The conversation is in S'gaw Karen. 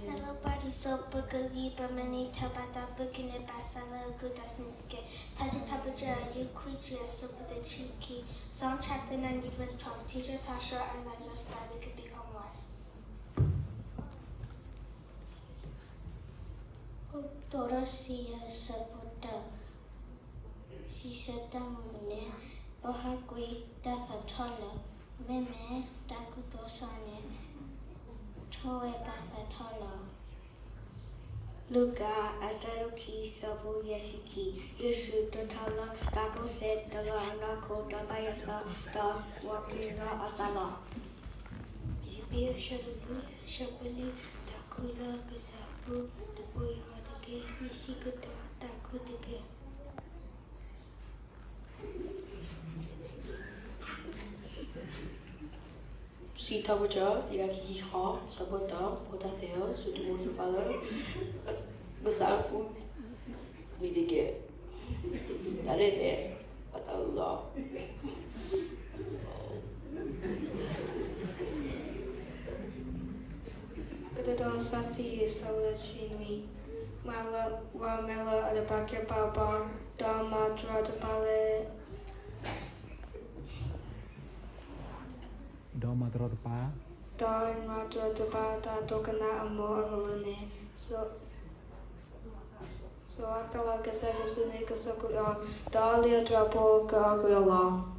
Hello, buddy. So, ပကဂံၢ်ပမၤန့ၢ်တၢ်ဘၣ်တၢ်ဘၣ်က့ၤန့ၣ် ဘၣ်ဆၣ်လၢအကူၣ်တၢ်စံၣ်တက့ၢ်. ထါစံးထီၣ်ပတြၢၤ အယုၢ်ခွံဆံ အဆၢဖိတဆံခံ, Psalm chapter ninety, verse twelve teaches how short our lives are so that we can become wise. တၢ်ဒိၣ်စံး အဆၢဖိတၢ, စံးဆၢတၢ်မုာ်န့ၣ် ဘၣ်ဟးကွံာ်တၢ်သးထီၣ်လီၤ. မ့မ့ၢ်တၢ်ကူၣ်ဘၣ်ကူၣ်သ့န့ၣ် ထီၣ်ဝဲဘၣ်သးထီၣ်လီၤ. လူၤကၣ် အဆၢဒိၣ်ခံ အဆၢဖိယဲၢ်ဆံခံ, ယ့ၣ်ၡူးတဲထီၣ်လၢ တၢ်ကူၣ်သ့တလီၤအနီၢ်ခိ ဒီးဘၣ်ယွၤစၢၤ ဒီးပှၤက့ၤထီၣ်အသးလီၤ. ဖံလံးပံး အဆၢဒိၣ်လွံၢ် အဆၢဖိလွံၢ်, တၢ်ခူၣ်လၢကစၢ်အပူၤ တဘိယွၤတက့ၢ်, ယစံးကတိၤတၢ်ခူၣ်တက့ၢ်. စံးထီၣ်ပတြၢၤ တကယၤခံဆံဃိး အဆၢဖိတၢ, ဖိသၣ်သ့ၣ်ဧၢ, ဆိကမိၣ်သပှၢ်လၢ ကစၢ်အပူၤ ဝံၤတက့ၢ်. တၢ်န့ၣ်န့ၣ် ပတၢ်အုၣ်လီၤ ကတိၤဒိ အဆၢဒိၣ်တဆံ အဆၢဖိတဆံနွံ, မၤလၢပှၤမဲာ်လၢအတဘၣ်ကဲဘၣ်ဘၣ်, ဒီးမၤတရီတပါလၢ ဒီးမၤတရီတပါ, ဒီးမၤတရီတပါတၢ်ဒိကနၣ်အမိၢ်အကလုၢ်န့ၣ်, စှၤကလၢကစၢ်ယ့ၣ်ၡူးန့ၣ် ကဆိၣ်ကွံာ်အီၤ, ဒီးလံာ်အတြီဖိကအီၣ်ကွံာ်အီၤလီၤ.